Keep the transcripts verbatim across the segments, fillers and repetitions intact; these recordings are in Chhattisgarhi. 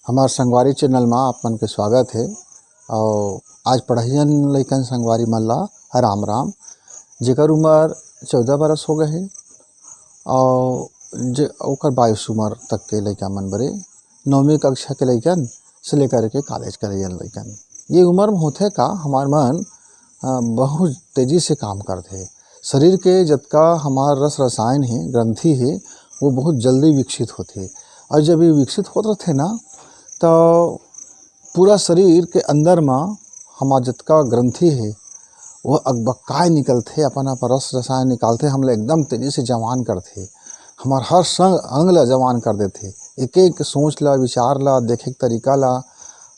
हमार संगवारी चैनल मा आप मन के स्वागत हे। और आज पढ़इयन लइकन संगवारी मन ला राम राम। जेकर उम्र चौदह बरस हो गए हे और जे ओकर बाईस उम्र तक के लइका मन बरे, नौवीं कक्षा के लइकन से लेकर के कॉलेज करइयन लइकन, ये उम्र में होथे का, हमार मन अ, बहुत तेजी से काम करथे। शरीर के जतका हमार रस रसायन हे, ग्रंथि हे, वो बहुत जल्दी विकसित होथे। और जब ये विकसित होत रथे ना, तो पूरा शरीर के अंदर मा हमार जतका ग्रंथि हे, वो अकबकाय निकलथे, अपन अपन रस रसायन निकालथे, हमला एकदम तेजी से जवान करथे। हमार हर संग अंग ला जवान कर देथे, एक एक सोच ला, विचार ला, देखे के तरीका ला।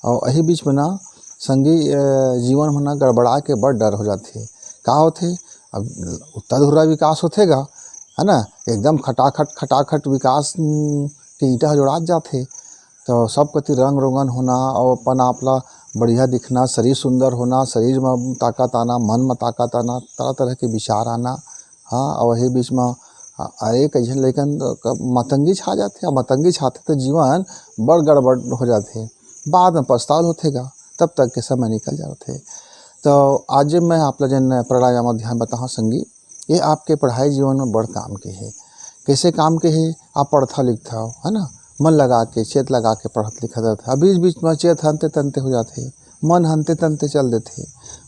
और यही बीच में ना संगी, अ, जीवन में ना गड़बड़ा के बड़ डर हो जाथे। का होथे? अब उत्ता धुर्रा विकास होथे गा, है ना, एकदम खटाखट खटाखट विकास, उम, के ईंटा ह जोड़ात जाथे। तो सब कति रंग रोगन होना और अपन आप ला बढ़िया दिखना, शरीर सुंदर होना, शरीर में ताकत आना, मन में ताकत आना, तरह तरह के विचार आना। हाँ, और वही बीच में अ-, अरे कइझन लइकन क-, मतंगी छा जाथे, और मतंगी छाथे तो जीवन बड़ गड़बड़ हो जाथे, बाद में पछतावल होथे गा, तब तक के समय निकल जाथे। तो आज मैं आप ला जेन प्राणायाम अध्ययन बताहूँ संगी, ये आपके पढ़ाई जीवन में बड़ काम के हे। कैसे काम के हे? आप पढ़थव लिखथव, है ना, मन लगा के, चेत लगा के पढ़त लिखत रहथव। अब बीच बीच में चेत हंते तंते हो जाथे, मन हंते तंते चल देथे।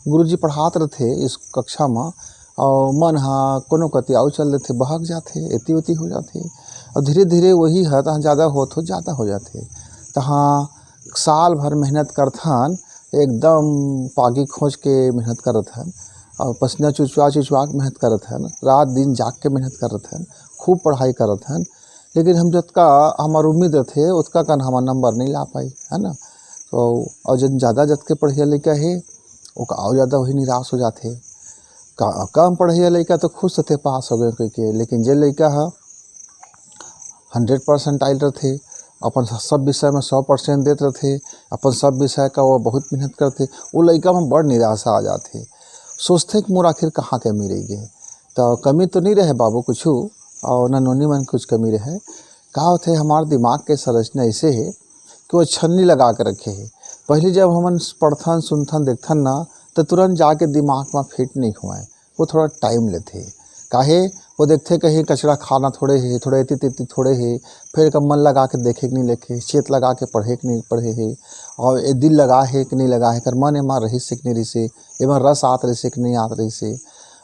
गुरुजी पढ़ात रथे इस कक्षा में, और मन हा कोनो कति आउ चल देथे, बहक जाथे, एती ओती हो जाथे। और धीरे धीरे वही ह तहाँ ज़्यादा होत होत ज़्यादा हो जाथे। तहाँ साल भर मेहनत करथन, एकदम पागी खोज के मेहनत करत हन, और पसीना चुचवा चुचवा के मेहनत करत हन, रात दिन जाग के मेहनत करत हन, खूब पढ़ाई करत हन, लेकिन हम जतका हमार उम्मीद रथे, ओतका कन हमार नंबर नहीं ला पाई, है ना। तो और जन ज़्यादा जतके पढ़िया लइका हे, ओका और ज़्यादा वही निराश हो जाथे। का-, कम पढ़िया लइका तो खुश होथे पास हो गए कह के, लेकिन जे लइका ह हंड्रेड परसेंटाइल रथे, अपन सब विषय में सौ परसेंट देत रथे, अपन सब विषय का वो बहुत मेहनत करथे, वो लइका में बड़ निराशा आ जाथे। सोचथे कि मोर आखिर कहाँ कमी रह गे। तो कमी तो नहीं रहे बाबू कुछू, और न नोनी मन कुछ कमी रहे। का होथे, हमार दिमाग के संरचना ऐसे हे कि वो छन्नी लगा के रखे हे। पहले जब हमन पढ़थन, सुनथन, देखथन ना, तो तुरंत जाके दिमाग में फिट नहीं होए, वो थोड़ा टाइम लेथे। काहे? वो देखथे कहीं कचरा खाना थोड़े हे, थोड़ा एती तेती थोड़े हे, फिर एकर मन लगा के देखे कि नहीं देखे, चेत लगा के पढ़े कि नहीं पढ़े हे, और ये दिल लगा हे कि नहीं लगा हे, एकर मन एमा रहिस हे कि नहीं रहिस हे, एमा रस आत रहिस हे कि नहीं आत रहिस हे।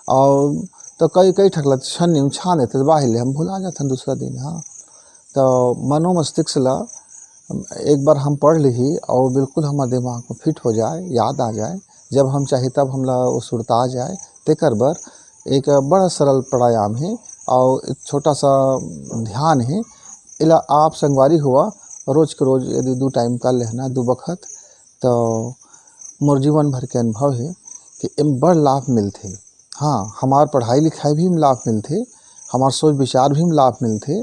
और तो कई, कई ठक ला छन्नी में छान देथे, तो बाहिर ले हम भुला जाथन दूसरा दिन। हाँ, तो मनोमस्तिष्क ला एक बार हम पढ़ लिही और बिल्कुल हमार दिमाग में फिट हो जाए, याद आ जाए, जब हम चाही तब हमला वो सुरता जाए, तेकर बर एक बड़ा सरल प्राणायाम हे और एक छोटा सा ध्यान हे। एला आप संगवारी हुआ रोज के रोज यदि दू टाइम कर लेहना, दू बखत, तो मोर जीवन भर के अनुभव हे कि एम बड़ लाभ मिलथे। हाँ, हमार पढ़ाई लिखाई भी में लाभ मिलथे, हमार सोच विचार भी में लाभ मिलथे,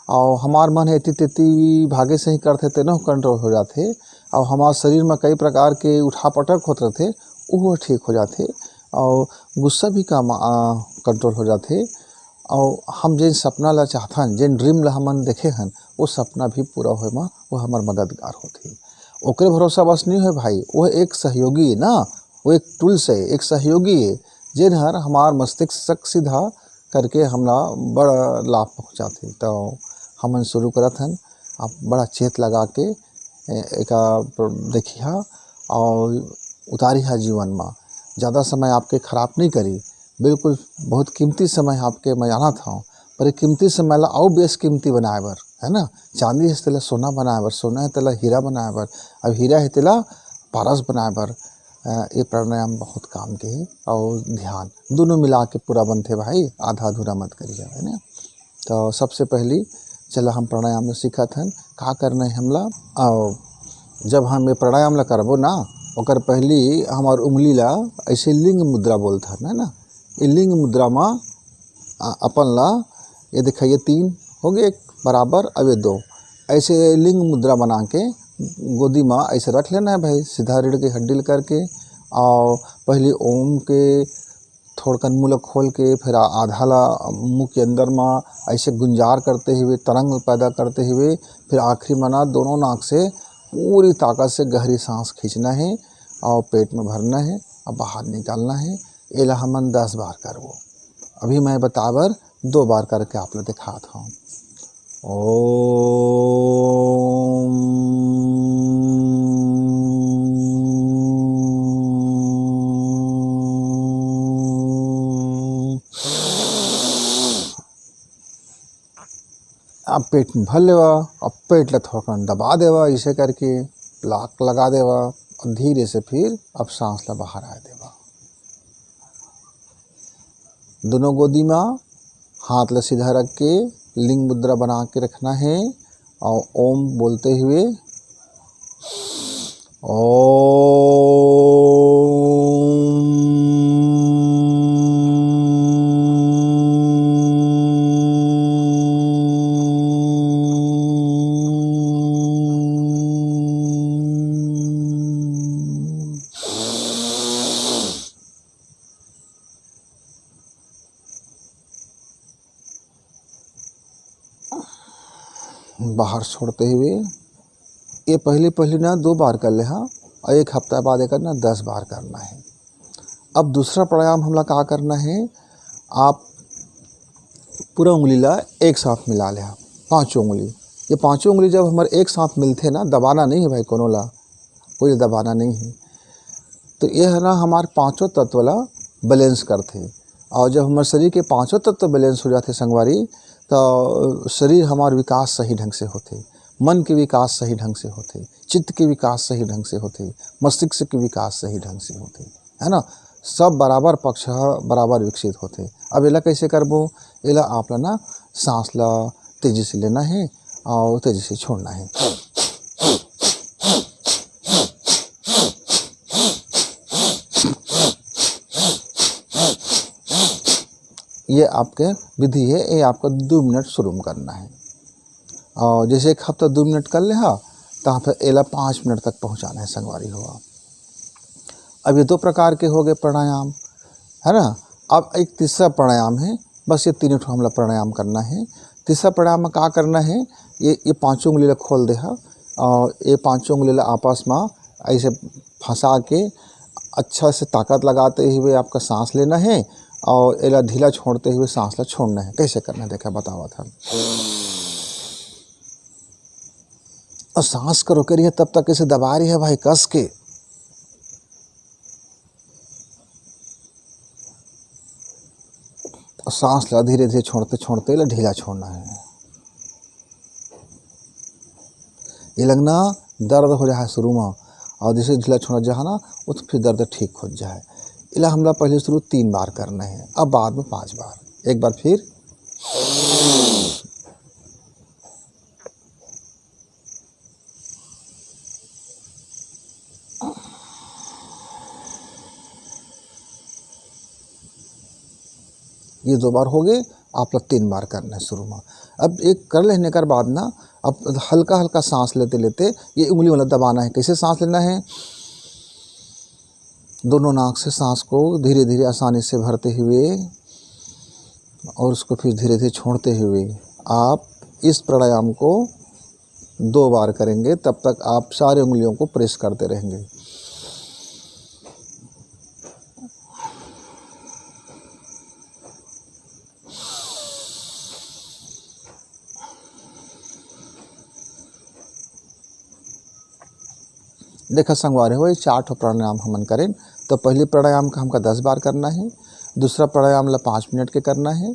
और हमार मन एती तेती भागे से ही करथे, तेनो कंट्रोल हो जाथे, और हमार शरीर में कई प्रकार के उठा पटक होत रहथे, उहो ठीक हो जाथे, और गुस्सा भी कम, आ, कंट्रोल हो जाथे, और हम जेन सपना ला चाहथन, जेन ड्रीम ला हमन देखे हन, वो सपना भी पूरा होए में वो हमार मददगार होथे। ओकरे भरोसा बस नहीं होए भाई, वो एक सहयोगी है ना, वो एक टूल्स है, एक सहयोगी है, जेन हर हमार मस्तिष्क सीधा करके हमला बड़ा लाभ पहुँचाथे। तो हमन शुरू करत हन, आप बड़ा चेत लगा के, ए, एका प्र-, देखिहा और उतारिहा जीवन में। ज़्यादा समय आपके खराब नहीं करी, बिल्कुल बहुत कीमती समय आपके मैं जानत हूँ, पर ये कीमती समय ला अउ बेस कीमती बनाए बर, है ना, चांदी हे तेला सोना बनाए बर, सोना हे तेला हीरा बनाए बर, अब हीरा हे तेला पारस बनाए बर, अ, ये प्राणायाम बहुत काम के हे। और ध्यान दोनों मिला के पूरा बनथे भाई, आधा अधूरा मत करिए, है ना। तो सबसे पहली चला हम प्राणायाम में सीखत हन, का करना है हमला। और जब हम ये प्राणायाम ला करबो ना, ओकर पहली हमार उंगली ला ऐसे लिंग मुद्रा बोलथन, है ना। ये लिंग मुद्रा में आ, अपन ला, ये देखा, ये तीन हो गए बराबर, अब ये दो, ऐसे लिंग मुद्रा बना के गोदी में ऐसे रख लेना है भाई, सीधा रीढ़ के हड्डी ल करके। और पहले ओम के थोड़कन मुंह ला खोल के, फिर आ-, आधा ला मुंह के अंदर में ऐसे गुंजार करते हुए, तरंग पैदा करते हुए, फिर आखिरी में ना दोनों नाक से पूरी ताकत से गहरी सांस खींचना है और पेट में भरना है और बाहर निकालना है। एला हमन दस बार करबो। अभी मैं बताए बर दो बार करके आप ला दिखात हूँ। ओम। आप पेट में भर लेवा, अब पेट ला थोड़ा दबा देवा, ऐसे करके लॉक लगा देवा और धीरे से फिर अब सांस ला बाहर आ देवा। दोनों गोदी में हाथ ला सीधा रख के लिंग मुद्रा बना के रखना है और ओम बोलते हुए, ओम। बाहर छोड़ते हुए, ये पहले पहले ना दो बार कर ले, हाँ, और एक हफ्ता बाद एकर ना दस बार करना है। अब दूसरा प्राणायाम हमला का करना है, आप पूरा उंगली ला एक साथ मिला ले, हाँ, पांचों उंगली। ये पांचों उंगली जब हमारे एक साथ मिलते ना, दबाना नहीं है भाई कोनो ला, कोई दबाना नहीं है। तो ये है ना, हमारे पांचों तत्व ला बैलेंस करते। और जब हमारे शरीर के पांचों तत्व बैलेंस हो जाते संगवारी, तो शरीर हमार विकास सही ढंग से होते, मन के विकास सही ढंग से होते, चित्त के विकास सही ढंग से होते, मस्तिष्क के विकास सही ढंग से होते, है ना? सब बराबर पक्ष ह बराबर विकसित होते। अब एला कैसे करबो? एला आप ला ना सांस ला तेजी से लेना है और तेजी से छोड़ना है। ये आपके विधि है, ये आपको दो मिनट शुरू में करना है। और जैसे एक हफ्ता दो मिनट कर ले हा, तो फिर एला पाँच मिनट तक पहुँचाना है संगवारी हो। अब ये दो प्रकार के हो गए प्राणायाम, है ना। अब एक तीसरा प्राणायाम है, बस ये तीनों ठो हमला प्राणायाम करना है। तीसरा प्राणायाम में का करना है, ये ये पाँचों उंगली ला खोल दे हा, और ये पाँचों उंगली ला आपस में ऐसे फंसा के अच्छा से ताकत लगाते हुए आपका सांस लेना है और एला ढीला छोड़ते हुए सांस ला छोड़ना है। कैसे करना है देखा बतावत हन। और सांस करो करिए तब तक इसे दबा रही है भाई कस के। और सांस ला धीरे धीरे छोड़ते छोड़ते ला ढीला छोड़ना है। ये लगना दर्द हो जाए शुरू में, और जैसे ढीला छोड़ा जाए ना, वो तो फिर दर्द ठीक हो जाए। इला हमला पहले शुरू तीन बार करना है, अब बाद में पांच बार। एक बार फिर ये दो बार हो गए, आप लोग तीन बार करना है शुरू में। अब एक कर लेने के बाद ना, अब हल्का हल्का सांस लेते लेते ये उंगली वाला दबाना है। कैसे सांस लेना है? दोनों नाक से सांस को धीरे धीरे आसानी से भरते हुए और उसको फिर धीरे धीरे छोड़ते हुए आप इस प्राणायाम को दो बार करेंगे। तब तक आप सारे उंगलियों को प्रेस करते रहेंगे। देखा संगवारी हो, ये चार ठो प्राणायाम हमन करें। तो पहले प्राणायाम का हमका दस बार करना है, दूसरा प्राणायाम ला पाँच मिनट के करना है,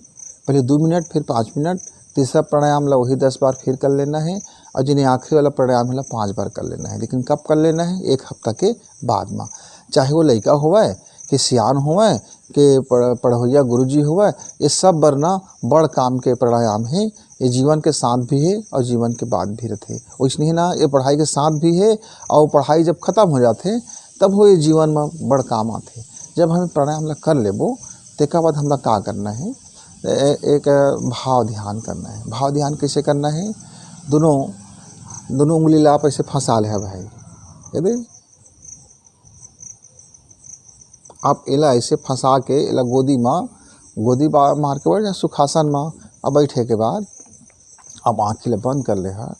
पहले दो मिनट, फिर पाँच मिनट, तीसरा प्राणायाम ला वही दस बार फिर कर लेना है, और जिन्हें आखिरी वाला प्राणायाम है ला पाँच बार कर लेना है। लेकिन कब कर लेना है? एक हफ्ता के बाद में। चाहे वो लड़का होवे कि सियान होवे कि पढ़-, पढ़वैया गुरुजी होवे, ये सब बर ना बड़ काम के प्राणायाम है। ये जीवन के साथ भी है और जीवन के बाद भी रहते। वैसने ही ना, ये पढ़ाई के साथ भी है और पढ़ाई जब खत्म हो जाते, तब वो ये जीवन में बड़ काम आते। जब हम प्राणायाम ला कर लेबो, तेकर बाद हमला का करना है? ए-, एक भाव ध्यान करना है। भाव ध्यान कैसे करना है? दोनों, दोनों उंगली ला आप ऐसे फंसा ले है भाई, ये दे। आप एला ऐसे फंसा के एला गोदी मा, गोदी बा-, मार के बैठ जा सुखासन मा। अब बैठे के बाद आप आँखी ला बंद कर ले हा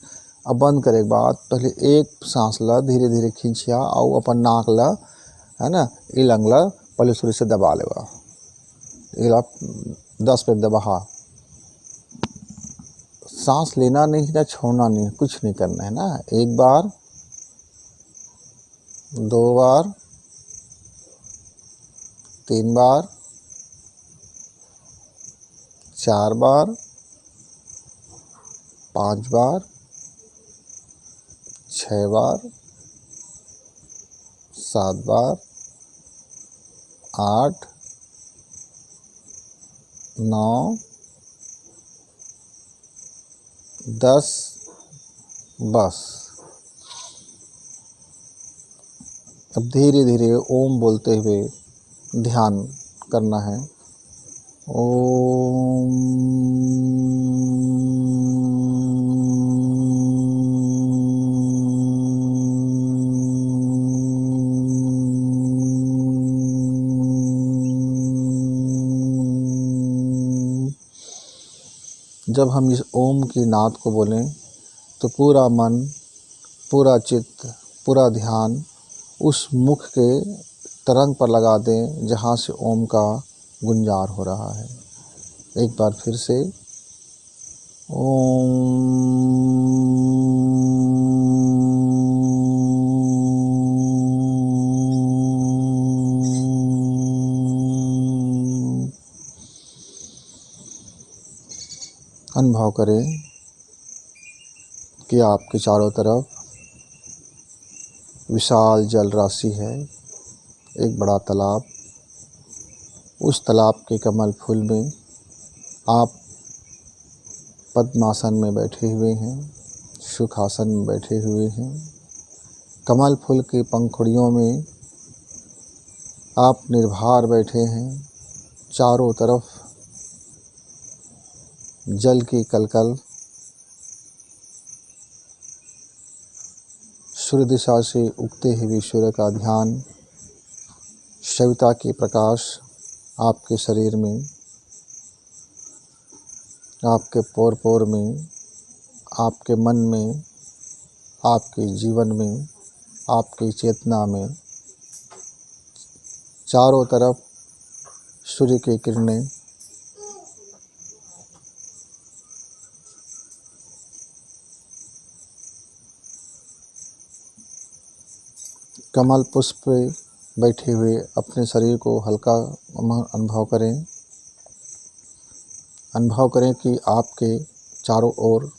अब बंद करे के बाद पहले एक सांस ला धीरे धीरे खींचिया, अउ अपन नाक ला, है ना, इलंग ला पहले सुरी से दबा लेवा। एला दस मिनट दबा, हाँ। सांस लेना नहीं है, छोड़ना नहीं है, कुछ नहीं करना है ना। एक बार, दो बार, तीन बार, चार बार, पाँच बार, छः बार, सात बार, आठ, नौ, दस। बस, अब धीरे धीरे ओम बोलते हुए ध्यान करना है। ओम। जब हम इस ओम की नाद को बोलें, तो पूरा मन, पूरा चित्त, पूरा ध्यान उस मुख के तरंग पर लगा दें, जहाँ से ओम का गुंजार हो रहा है। एक बार फिर से, ओम। अनुभव करें कि आपके चारों तरफ विशाल जल राशि है, एक बड़ा तालाब। उस तालाब के कमल फूल में आप पद्मासन में बैठे हुए हैं, सुखासन में बैठे हुए हैं। कमल फूल की पंखुड़ियों में आप निर्भर बैठे हैं। चारों तरफ जल की कलकल, सूर्य दिशा से उगते हुए सूर्य का ध्यान, सविता के प्रकाश आपके शरीर में, आपके पोर पोर में, आपके मन में, आपके जीवन में, आपकी चेतना में, चारों तरफ सूर्य की किरणें कमल पुष्प पे बैठे हुए अपने शरीर को हल्का अनुभव करें। अनुभव करें कि आपके चारों ओर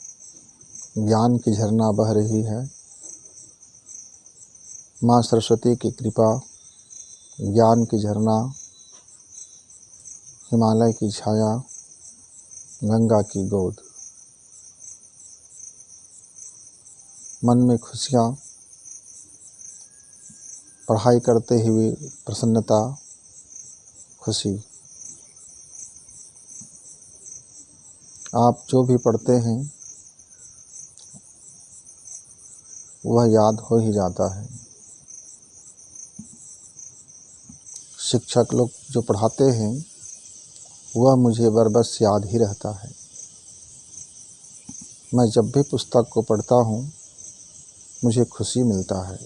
ज्ञान की झरना बह रही है। माँ सरस्वती की कृपा, ज्ञान की झरना, हिमालय की छाया, गंगा की गोद। मन में खुशियाँ, पढ़ाई करते हुए प्रसन्नता, खुशी। आप जो भी पढ़ते हैं, वह याद हो ही जाता है। शिक्षक लोग जो पढ़ाते हैं, वह मुझे बरबस याद ही रहता है। मैं जब भी पुस्तक को पढ़ता हूँ, मुझे खुशी मिलता है,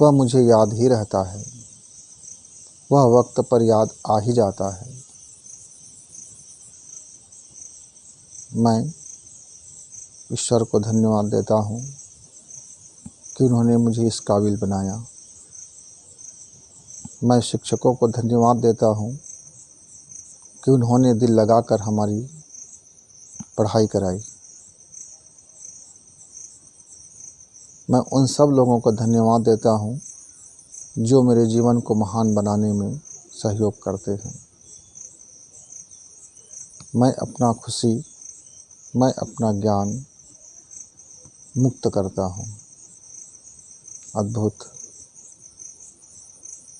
वह मुझे याद ही रहता है, वह वक्त पर याद आ ही जाता है। मैं ईश्वर को धन्यवाद देता हूँ कि उन्होंने मुझे इस काबिल बनाया। मैं शिक्षकों को धन्यवाद देता हूँ कि उन्होंने दिल लगाकर हमारी पढ़ाई कराई। मैं उन सब लोगों को धन्यवाद देता हूँ जो मेरे जीवन को महान बनाने में सहयोग करते हैं। मैं अपना खुशी, मैं अपना ज्ञान मुक्त करता हूँ। अद्भुत।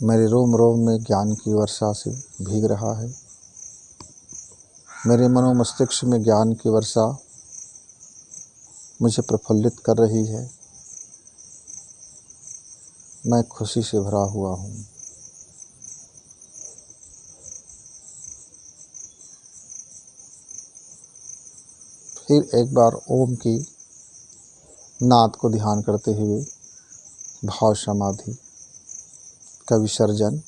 मेरे रोम रोम में ज्ञान की वर्षा से भीग रहा है। मेरे मनोमस्तिष्क में ज्ञान की वर्षा मुझे प्रफुल्लित कर रही है। मैं खुशी से भरा हुआ हूँ। फिर एक बार ओम की नाद को ध्यान करते हुए भाव समाधि का विसर्जन।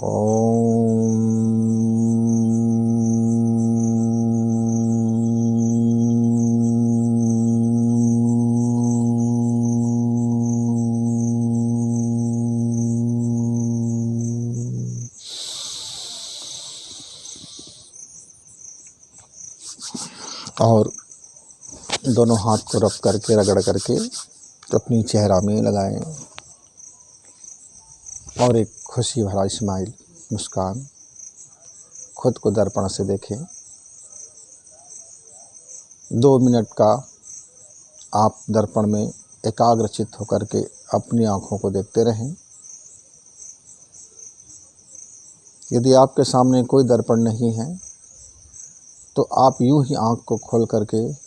ओम। और दोनों हाथ को रब करके, रगड़ करके अपनी चेहरा में लगाएं और एक खुशी भरा स्माइल, मुस्कान, खुद को दर्पण से देखें। दो मिनट का आप दर्पण में एकाग्रचित्त होकर के अपनी आंखों को देखते रहें। यदि आपके सामने कोई दर्पण नहीं है, तो आप यूं ही आंख को खोल करके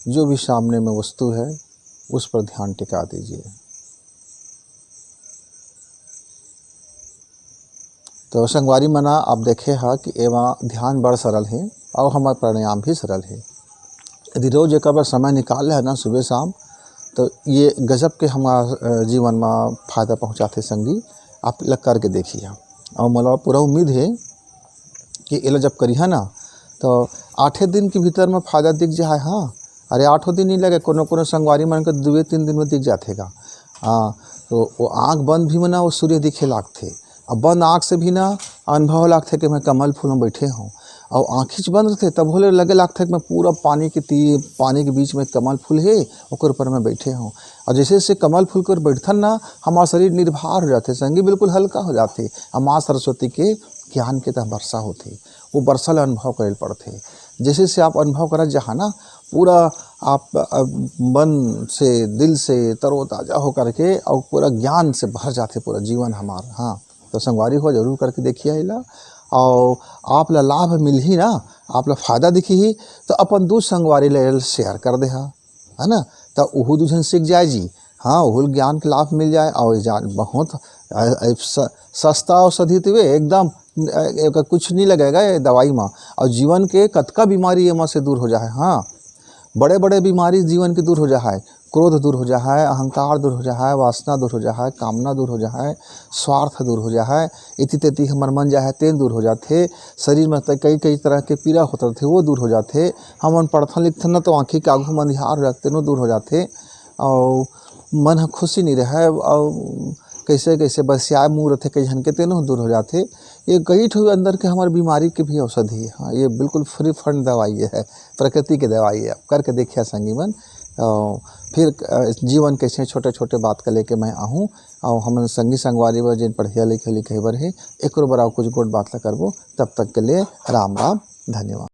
जो भी सामने में वस्तु है, उस पर ध्यान टिका दीजिए। तो संगवारी मना, आप देखे हा कि एमा ध्यान बड़ सरल हे और हमार प्राणायाम भी सरल हे। यदि रोज एक बार समय निकाल ले ना सुबह शाम, तो ये गजब के हमार, अ, जीवन में फायदा पहुंचाथे संगी। आप ल करके देखिए और मोला पूरा उम्मीद है कि एला जब करिहा ना, तो आठे दिन के भीतर में फायदा दिख जाए। हाँ, अरे आठों दिन नहीं लगे, कोनो कोनो संगवारी मन के दुए तीन दिन में दिख जाथे गा। हाँ, तो वो आँख बंद भी में ना वो सूर्य दिखे लागथे। अब बंद आँख से भी ना अनुभव लागथे कि मैं कमल फूल में बैठे हूँ। और आँखिच बंद रथे तब होले लगे लागथे कि मैं पूरा पानी के ती-, पानी के बीच में कमल फूल हे, ओकर ऊपर में बैठे हूँ। और जैसे जैसे कमल फूल कर बैठथन ना, हमार शरीर निर्भर हो जाथे संगी, बिल्कुल हल्का हो जाथे। और माँ सरस्वती के ज्ञान के तह वर्षा होथे, वो वर्षा ला अनुभव करे ल पड़थे। जैसे जैसे आप अनुभव करत जाहा ना, पूरा आप, अ, मन से, दिल से तरोताजा होकर के और पूरा ज्ञान से भर जाथे पूरा जीवन हमार। हाँ, तो संगवारी हो जरूर करके देखिए एला। और आप ला लाभ मिलही ना, आप ला फायदा दिखही, तो अपन दू संगवारी ले share कर देहा, है ना? तो उहू दू झन सीख जाए जी। हाँ, उहू ल ज्ञान के लाभ मिल जाए और जान बहुत, अ, अ, स-, सस्ता औषधि तो वे एकदम, अ, एकर कुछ नहीं लगेगा ये दवाई में। और जीवन के कतका बीमारी एमा से दूर हो जाए। हाँ, बड़े बड़े बीमारी जीवन के दूर हो जाए, क्रोध दूर हो जाए, अहंकार दूर हो जाए, वासना दूर हो जाए, कामना दूर हो जाए, स्वार्थ दूर हो जाए, इति तेती हमर मन जाए तेन दूर हो जाथे। शरीर में त कई कई तरह के पीड़ा होत रथे, वो दूर हो जाथे। हमन पढ़थन लिखथन न तो आँखी के आगू में अंधियार हो जाथे, तेनो दूर हो जाथे। और मन ह खुशी नहीं रहे, और कैसे कैसे बरसियाए मुँह रथे कई झन के, तेनो दूर हो जाथे। ये कई ठो अंदर के हमारे बीमारी के भी औषधि है। हाँ, ये बिल्कुल free fund दवाई है, प्रकृति के दवाई है। आप करके देखिए संगी मन। और फिर, अ, जीवन कैसे छोटे छोटे बात का लेके मैं आहूँ, और हमन संगी संगवारी बर जेन पढ़िया लिखे लिखे बर हे, एकरो बर अउ कुछ गोठ बात ला करबो। तब तक के लिए राम राम, धन्यवाद।